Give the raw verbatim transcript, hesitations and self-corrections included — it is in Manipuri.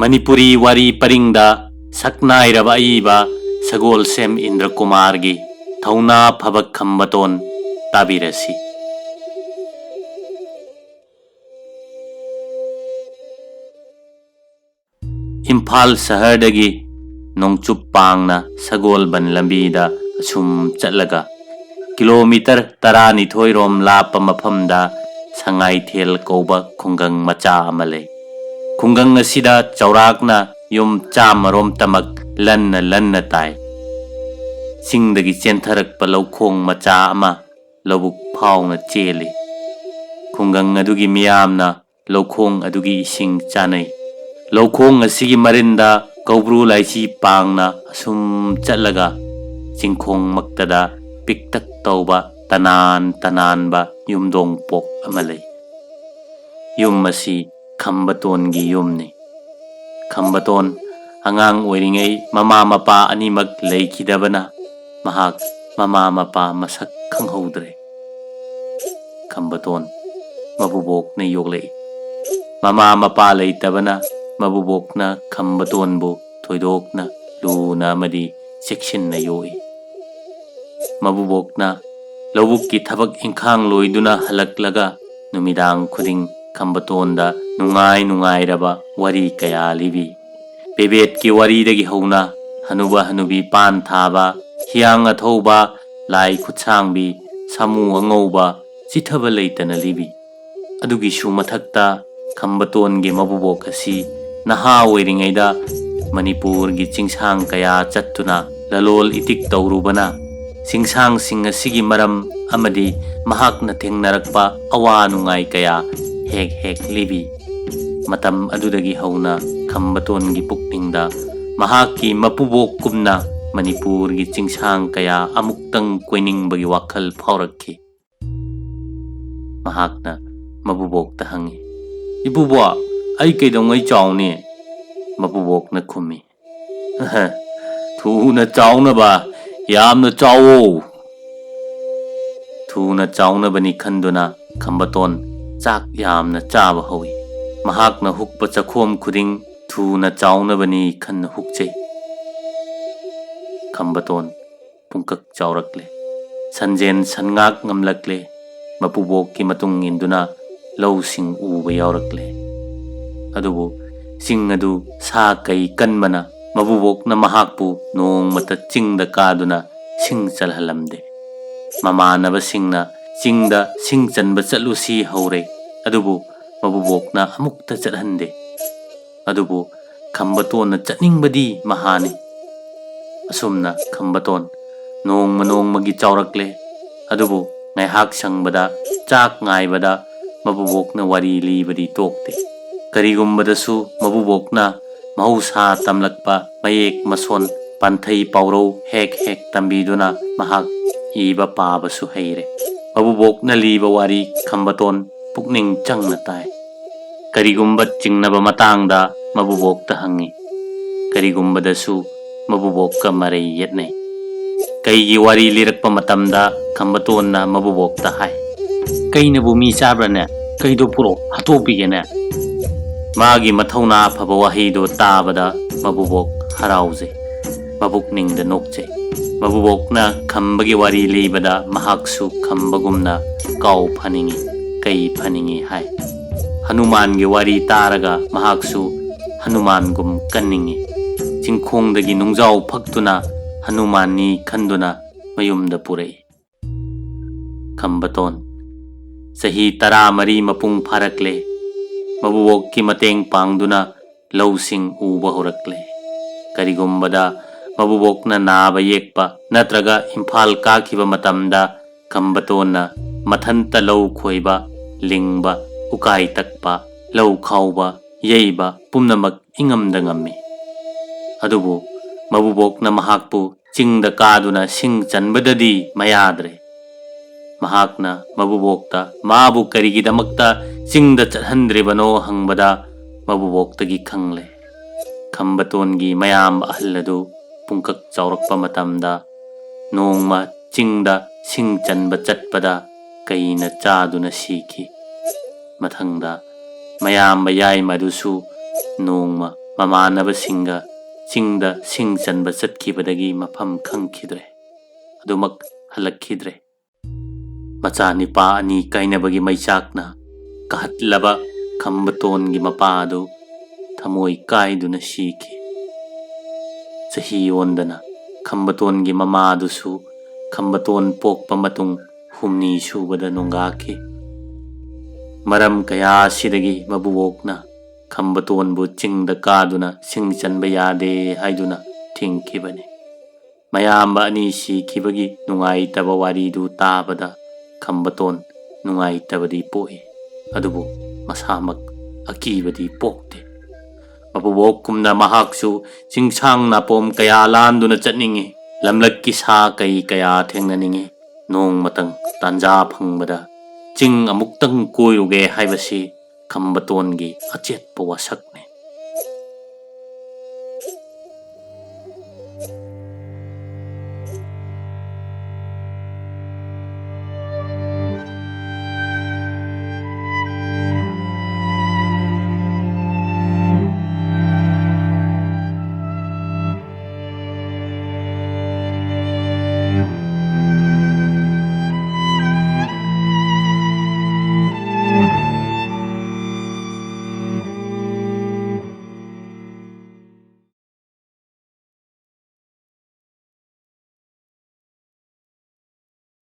ꯃꯅꯤꯄꯨꯔꯤ ꯋꯥꯔꯤ ꯄꯔꯤꯡꯗ ꯁꯛꯅꯥꯏꯔꯕ ꯑꯏꯕ ꯁꯒꯣꯜꯁꯦꯝ ꯏꯟꯗ꯭ꯔꯀꯨꯃꯥꯔꯒꯤ ꯊꯧꯅꯥ ꯐꯕ ꯈꯝꯕꯇꯣꯟ ꯇꯥꯕꯤꯔꯁꯤ꯫ ꯏꯝꯐꯥꯜ ꯁꯍꯔꯗꯒꯤ ꯅꯣꯡꯆꯨꯞ ꯄꯥꯡꯅ ꯁꯒꯣꯜꯕꯟ ꯂꯝꯕꯤꯗ ꯑꯁꯨꯝ ꯆꯠꯂꯒ ꯀꯤꯂꯣꯃꯤꯇꯔ ꯇꯔꯥꯅꯤꯊꯣꯏ ꯔꯣꯝ ꯂꯥꯞꯄ ꯃꯐꯝꯗ ꯁꯉꯥꯏꯊꯦꯜ ꯀꯧꯕ ꯈꯨꯡꯒꯪ ꯃꯆꯥ ꯑꯃ ꯂꯩ꯫ ꯈꯨꯡꯒꯪ ꯑꯁꯤꯗ ꯆꯥꯎꯔꯥꯛꯅ ꯌꯨꯝ ꯆꯥꯝꯃ ꯔꯣꯝ ꯇꯃꯛ ꯂꯟꯅ ꯂꯟꯅ ꯇꯥꯏ꯫ ꯆꯤꯡꯗꯒꯤ ꯆꯦꯟꯊꯔꯛꯄ ꯂꯧꯈꯣꯡ ꯃꯆꯥ ꯑꯃ ꯂꯧꯕꯨꯛ ꯐꯥꯎꯅ ꯆꯦꯜꯂꯤ꯫ ꯈꯨꯡꯒꯪ ꯑꯗꯨꯒꯤ ꯃꯤꯌꯥꯝꯅ ꯂꯧꯈꯣꯡ ꯑꯗꯨꯒꯤ ꯏꯁꯤꯡ ꯆꯥꯅꯩ꯫ ꯂꯧꯈꯣꯡ ꯑꯁꯤꯒꯤ ꯃꯔꯤꯟꯗ ꯀꯧꯕ꯭ꯔꯨ ꯂꯥꯏꯆꯤ ꯄꯥꯡꯅ ꯑꯁꯨꯝ ꯆꯠꯂꯒ ꯆꯤꯡꯈꯣꯡꯃꯛꯇꯗ ꯄꯤꯛꯇꯛ ꯇꯧꯕ ꯇꯅꯥꯟ ꯇꯅꯥꯟꯕ ꯌꯨꯝꯗꯣꯡ ꯄꯣꯛ ꯑꯃ ꯂꯩ꯫ ꯌꯨꯝ ꯑꯁꯤ ꯈꯝꯕꯇꯣꯟꯒꯤ ꯌꯨꯝꯅꯤ꯫ ꯈꯝꯕꯇꯣꯟ ꯑꯉꯥꯡ ꯑꯣꯏꯔꯤꯉꯩ ꯃꯃꯥ ꯃꯄꯥ ꯑꯅꯤꯃꯛ ꯂꯩꯈꯤꯗꯕꯅ ꯃꯍꯥꯛ ꯃꯃꯥ ꯃꯄꯥ ꯃꯁꯛ ꯈꯪꯍꯧꯗ꯭ꯔꯦ꯫ ꯈꯝꯕꯇꯣꯟ ꯃꯕꯨꯕꯣꯛꯅ ꯌꯣꯛꯂꯛꯏ꯫ ꯃꯃꯥ ꯃꯄꯥ ꯂꯩꯇꯕꯅ ꯃꯕꯨꯕꯣꯛꯅ ꯈꯝꯕꯇꯣꯟꯕꯨ ꯊꯣꯏꯗꯣꯛꯅ ꯂꯨꯅ ꯑꯃꯗꯤ ꯆꯦꯛꯁꯤꯟꯅ ꯌꯣꯛꯏ꯫ ꯃꯕꯨꯕꯣꯛꯅ ꯂꯧꯕꯨꯛꯀꯤ ꯊꯕꯛ ꯏꯪꯈꯥꯡ ꯂꯣꯏꯗꯨꯅ ꯍꯜꯂꯛꯂꯒ ꯅꯨꯃꯤꯗꯥꯡ ꯈꯨꯗꯤꯡ ꯈꯝꯕꯇꯣꯟꯗ ꯅꯨꯡꯉꯥꯏ ꯅꯨꯡꯉꯥꯏꯔꯕ ꯋꯥꯔꯤ ꯀꯌꯥ ꯂꯤꯕꯤ꯫ ꯄꯦꯕꯦꯠꯀꯤ ꯋꯥꯔꯤꯗꯒꯤ ꯍꯧꯅ ꯍꯅꯨꯕ ꯍꯅꯨꯕꯤ ꯄꯥꯟ ꯊꯥꯕ, ꯍꯤꯌꯥꯡ ꯑꯊꯧꯕ, ꯂꯥꯏ ꯈꯨꯠꯁꯥꯡꯕꯤ, ꯁꯥꯃꯨ ꯑꯉꯧꯕ, ꯆꯤꯊꯕ ꯂꯩꯇꯅ ꯂꯤꯕꯤ꯫ ꯑꯗꯨꯒꯤꯁꯨ ꯃꯊꯛꯇ ꯈꯝꯕꯇꯣꯟꯒꯤ ꯃꯕꯨꯕꯣꯛ ꯑꯁꯤ ꯅꯍꯥ ꯑꯣꯏꯔꯤꯉꯩꯗ ꯃꯅꯤꯄꯨꯔꯒꯤ ꯆꯤꯡꯁꯥꯡ ꯀꯌꯥ ꯆꯠꯇꯨꯅ ꯂꯂꯣꯜ ꯏꯇꯤꯛ ꯇꯧꯔꯨꯕꯅ ꯆꯤꯡꯁꯥꯡꯁꯤꯡ ꯑꯁꯤꯒꯤ ꯃꯔꯝ ꯑꯃꯗꯤ ꯃꯍꯥꯛꯅ ꯊꯦꯡꯅꯔꯛꯄ ꯑꯋꯥ ꯅꯨꯡꯉꯥꯏ ꯀꯌꯥ ꯍꯦꯛ ꯍꯦꯛ ꯂꯤꯕꯤ꯫ ꯃꯇꯝ ꯑꯗꯨꯗꯒꯤ ꯍꯧꯅ ꯈꯝꯕꯇꯣꯟꯒꯤ ꯄꯨꯛꯅꯤꯡꯗ ꯃꯍꯥꯛꯀꯤ ꯃꯄꯨꯕꯣꯛꯀꯨꯝꯅ ꯃꯅꯤꯄꯨꯔꯒꯤ ꯆꯤꯡꯁꯥꯡ ꯀꯌꯥ ꯑꯃꯨꯛꯇꯪ ꯀꯣꯏꯅꯤꯡꯕꯒꯤ ꯋꯥꯈꯜ ꯐꯥꯎꯔꯛꯈꯤ꯫ ꯃꯍꯥꯛꯅ ꯃꯕꯨꯕꯣꯛꯇ ꯍꯪꯉꯤ, "ꯏꯄꯨꯕꯣꯛ, ꯑꯩ ꯀꯩꯗꯧꯉꯩ ꯆꯥꯎꯅꯤ?" ꯃꯕꯨꯕꯣꯛꯅ ꯈꯨꯝꯃꯤ, "ꯊꯨꯅ ꯆꯥꯎꯅꯕ ꯌꯥꯝꯅ ꯆꯥꯎꯋꯣ!" ꯊꯨꯅ ꯆꯥꯎꯅꯕꯅꯤ ꯈꯟꯗꯨꯅ ꯈꯝꯕꯇꯣꯟ ꯆꯥꯛ ꯌꯥꯝꯅ ꯆꯥꯕ ꯍꯧꯏ꯫ ꯃꯍꯥꯛꯅ ꯍꯨꯛꯄ ꯆꯈꯣꯝ ꯈꯨꯗꯤꯡ ꯊꯨꯅ ꯆꯥꯎꯅꯕꯅꯤ ꯈꯟꯅ ꯍꯨꯛꯆꯩ꯫ ꯈꯝꯕꯇꯣꯟ ꯄꯨꯡꯀꯛ ꯆꯥꯎꯔꯛꯂꯦ꯫ ꯁꯟꯖꯦꯟ ꯁꯟꯉꯥꯛ ꯉꯝꯂꯛꯂꯦ꯫ ꯃꯄꯨꯕꯣꯛꯀꯤ ꯃꯇꯨꯡ ꯏꯟꯗꯨꯅ ꯂꯧꯁꯤꯡ ꯎꯕ ꯌꯥꯎꯔꯛꯂꯦ꯫ ꯑꯗꯨꯕꯨ ꯆꯤꯡ ꯑꯗꯨ ꯁꯥ ꯀꯩ ꯀꯟꯕꯅ ꯃꯕꯨꯕꯣꯛꯅ ꯃꯍꯥꯛꯄꯨ ꯅꯣꯡꯃꯇ ꯆꯤꯡꯗ ꯀꯥꯗꯨꯅ ꯁꯤꯡ ꯆꯜꯍꯜꯂꯝꯗꯦ꯫ ꯃꯃꯥꯟꯅꯕꯁꯤꯡꯅ ꯆꯤꯡꯗ ꯁꯤꯡ ꯆꯟꯕ ꯆꯠꯂꯨꯁꯤ ꯍꯧꯔꯦ, ꯑꯗꯨꯕꯨ ꯃꯕꯨꯕꯣꯛꯅ ꯑꯃꯨꯛꯇ ꯆꯠꯍꯟꯗꯦ꯫ ꯑꯗꯨꯕꯨ ꯈꯝꯕꯇꯣꯟꯅ ꯆꯠꯅꯤꯡꯕꯗꯤ ꯃꯍꯥꯅꯤ꯫ ꯑꯁꯨꯝꯅ ꯈꯝꯕꯇꯣꯟ ꯅꯣꯡꯃ ꯅꯣꯡꯃꯒꯤ ꯆꯥꯎꯔꯛꯂꯦ꯫ ꯑꯗꯨꯕꯨ ꯉꯥꯏꯍꯥꯛ ꯁꯪꯕꯗ ꯆꯥꯛ ꯉꯥꯏꯕꯗ ꯃꯕꯨꯕꯣꯛꯅ ꯋꯥꯔꯤ ꯂꯤꯕꯗꯤ ꯇꯣꯛꯇꯦ꯫ ꯀꯔꯤꯒꯨꯝꯕꯗꯁꯨ ꯃꯕꯨꯕꯣꯛꯅ ꯃꯍꯧꯁꯥ ꯇꯝꯂꯛꯄ ꯃꯌꯦꯛ ꯃꯁꯣꯟ ꯄꯥꯟꯊꯩ ꯄꯥꯎꯔꯧ ꯍꯦꯛ ꯍꯦꯛ ꯇꯝꯕꯤꯗꯨꯅ ꯃꯍꯥꯛ ꯏꯕ ꯄꯥꯕꯁꯨ ꯍꯩꯔꯦ꯫ ꯃꯕꯨꯕꯣꯛꯅ ꯂꯤꯕ ꯋꯥꯔꯤ ꯈꯝꯕꯇꯣꯟ ꯄꯨꯛꯅꯤꯡ ꯆꯪꯅ ꯇꯥꯏ꯫ ꯀꯔꯤꯒꯨꯝꯕ ꯆꯤꯡꯅꯕ ꯃꯇꯥꯡꯗ ꯃꯕꯨꯕꯣꯛꯇ ꯍꯪꯉꯤ꯫ ꯀꯔꯤꯒꯨꯝꯕꯗꯁꯨ ꯃꯕꯨꯕꯣꯛꯀ ꯃꯔꯩ ꯌꯦꯠꯅꯩ꯫ ꯀꯩꯒꯤ ꯋꯥꯔꯤ ꯂꯤꯔꯛꯄ ꯃꯇꯝꯗ ꯈꯝꯕꯇꯣꯟꯅ ꯃꯕꯨꯕꯣꯛꯇ ꯍꯥꯏ, "ꯀꯩꯅꯕꯨ ꯃꯤ ꯆꯥꯕ꯭ꯔꯅꯦ? ꯀꯩꯗꯣ ꯄꯨꯔꯛꯑꯣ, ꯍꯥꯠꯇꯣꯛꯄꯤꯒꯦꯅꯦ?" ꯃꯥꯒꯤ ꯃꯊꯧꯅꯥ ꯐꯕ ꯋꯥꯍꯩꯗꯣ ꯇꯥꯕꯗ ꯃꯕꯨꯕꯣꯛ ꯍꯔꯥꯎꯖꯩ, ꯃꯕꯨꯛꯅꯤꯡꯗ ꯅꯣꯛꯆꯩ꯫ ꯃꯕꯨꯕꯣꯛꯅ ꯈꯝꯕꯒꯤ ꯋꯥꯔꯤ ꯂꯤꯕꯗ ꯃꯍꯥꯛꯁꯨ ꯈꯝꯕꯒꯨꯝꯅ ꯀꯥꯎ ꯐꯅꯤꯡꯏ, ꯀꯩ ꯐꯅꯤꯡꯏ ꯍꯥꯏ꯫ ꯍꯅꯨꯃꯥꯟꯒꯤ ꯋꯥꯔꯤ ꯇꯥꯔꯒ ꯃꯍꯥꯛꯁꯨ ꯍꯅꯨꯃꯥꯟꯒꯨꯝ ꯀꯟꯅꯤꯡꯏ꯫ ꯆꯤꯡꯈꯣꯡꯗꯒꯤ ꯅꯨꯡꯖꯥꯎ ꯐꯛꯇꯨꯅ ꯍꯅꯨꯃꯥꯟꯅꯤ ꯈꯟꯗꯨꯅ ꯃꯌꯨꯝꯗ ꯄꯨꯔꯛꯏ꯫ ꯈꯝꯕꯇꯣꯟ ꯆꯍꯤ ꯇꯔꯥꯃꯔꯤ ꯃꯄꯨꯡ ꯐꯥꯔꯛꯂꯦ꯫ ꯃꯕꯨꯕꯣꯛꯀꯤ ꯃꯇꯦꯡ ꯄꯥꯡꯗꯨꯅ ꯂꯧꯁꯤꯡ ꯎꯕ ꯍꯧꯔꯛꯂꯦ꯫ ꯀꯔꯤꯒꯨꯝꯕꯗ ꯃꯕꯨꯕꯣꯛꯅ ꯅꯥꯕ ꯌꯦꯛꯄ ꯅꯠꯇ꯭ꯔꯒ ꯏꯝꯐꯥꯜ ꯀꯥꯈꯤꯕ ꯃꯇꯝꯗ ꯈꯝꯕꯇꯣꯟꯅ ꯃꯊꯟꯇ ꯂꯧ ꯈꯣꯏꯕ, ꯂꯤꯡꯕ, ꯎꯀꯥꯏ ꯇꯛꯄ, ꯂꯧ ꯈꯥꯎꯕ, ꯌꯩꯕ ꯄꯨꯝꯅꯃꯛ ꯏꯉꯝꯗ ꯉꯝꯃꯤ꯫ ꯑꯗꯨꯕꯨ ꯃꯕꯨꯕꯣꯛꯅ ꯃꯍꯥꯛꯄꯨ ꯆꯤꯡꯗ ꯀꯥꯗꯨꯅ ꯁꯤꯡ ꯆꯟꯕꯗꯗꯤ ꯃꯌꯥꯗ꯭ꯔꯦ꯫ ꯃꯍꯥꯛꯅ ꯃꯕꯨꯕꯣꯛꯇ ꯃꯥꯕꯨ ꯀꯔꯤꯒꯤꯗꯃꯛꯇ ꯆꯤꯡꯗ ꯆꯠꯍꯟꯗ꯭ꯔꯤꯕꯅꯣ ꯍꯪꯕꯗ ꯃꯕꯨꯕꯣꯛꯇꯒꯤ ꯈꯪꯂꯦ꯫ ꯈꯝꯕꯇꯣꯟꯒꯤ ꯃꯌꯥꯝꯕ ꯑꯍꯜ ꯑꯗꯨ ꯄꯨꯡꯀꯛ ꯆꯥꯎꯔꯛꯄ ꯃꯇꯝꯗ ꯅꯣꯡꯃ ꯆꯤꯡꯗ ꯁꯤꯡ ꯆꯟꯕ ꯆꯠꯄꯗ ꯀꯩꯅ ꯆꯥꯗꯨꯅ ꯁꯤꯈꯤ꯫ ꯃꯊꯪꯗ ꯃꯌꯥꯝꯕ ꯌꯥꯏꯃ ꯑꯗꯨꯁꯨ ꯅꯣꯡꯃ ꯃꯃꯥꯟꯅꯕꯁꯤꯡꯒ ꯆꯤꯡꯗ ꯁꯤꯡ ꯆꯟꯕ ꯆꯠꯈꯤꯕꯗꯒꯤ ꯃꯐꯝ ꯈꯪꯈꯤꯗ꯭ꯔꯦ꯫ ꯑꯗꯨꯃꯛ ꯍꯜꯂꯛꯈꯤꯗ꯭ꯔꯦ꯫ ꯃꯆꯥ ꯅꯤꯄꯥ ꯑꯅꯤ ꯀꯥꯏꯅꯕꯒꯤ ꯃꯩꯆꯥꯛꯅ ꯀꯥꯍꯠꯂꯕ ꯈꯝꯕꯇꯣꯟꯒꯤ ꯃꯄꯥ ꯑꯗꯨ ꯊꯃꯣꯏ ꯀꯥꯏꯗꯨꯅ ꯁꯤꯈꯤ꯫ ꯆꯍꯤ ꯑꯣꯟꯗꯅ ꯈꯝꯕꯇꯣꯟꯒꯤ ꯃꯃꯥꯗꯨꯁꯨ ꯈꯝꯕꯇꯣꯟ ꯄꯣꯛꯄ ꯃꯇꯨꯡ ꯍꯨꯝꯅꯤ ꯁꯨꯕꯗ ꯅꯣꯡꯒꯥꯈꯤ꯫ ꯃꯔꯝ ꯀꯌꯥ ꯑꯁꯤꯗꯒꯤ ꯃꯕꯨꯕꯣꯛꯅ ꯈꯝꯕꯇꯣꯟꯕꯨ ꯆꯤꯡꯗ ꯀꯥꯗꯨꯅ ꯁꯤꯡ ꯆꯟꯕ ꯌꯥꯗꯦ ꯍꯥꯏꯗꯨꯅ ꯊꯤꯡꯈꯤꯕꯅꯤ꯫ ꯃꯌꯥꯝꯕ ꯑꯅꯤ ꯁꯤꯈꯤꯕꯒꯤ ꯅꯨꯡꯉꯥꯏꯇꯕ ꯋꯥꯔꯤꯗꯨ ꯇꯥꯕꯗ ꯈꯝꯕꯇꯣꯟ ꯅꯨꯡꯉꯥꯏꯇꯕꯗꯤ ꯄꯣꯛꯏ, ꯑꯗꯨꯕꯨ ꯃꯁꯥꯃꯛ ꯑꯀꯤꯕꯗꯤ ꯄꯣꯛꯇꯦ꯫ ꯃꯕꯨꯕꯣꯛꯀꯨꯝꯅ ꯃꯍꯥꯛꯁꯨ ꯆꯤꯡꯁꯥꯡ ꯅꯥꯄꯣꯝ ꯀꯌꯥ ꯂꯥꯟꯗꯨꯅ ꯆꯠꯅꯤꯡꯏ꯫ ꯂꯝꯂꯛꯀꯤ ꯁꯥ ꯀꯩ ꯀꯌꯥ ꯊꯦꯡꯅꯅꯤꯡꯏ꯫ ꯅꯣꯡꯃꯇꯪ ꯇꯥꯟꯖꯥ ꯐꯪꯕꯗ ꯆꯤꯡ ꯑꯃꯨꯛꯇꯪ ꯀꯣꯏꯔꯨꯒꯦ ꯍꯥꯏꯕꯁꯤ ꯈꯝꯕꯇꯣꯟꯒꯤ ꯑꯆꯦꯠꯄ ꯋꯥꯁꯛꯅꯤ꯫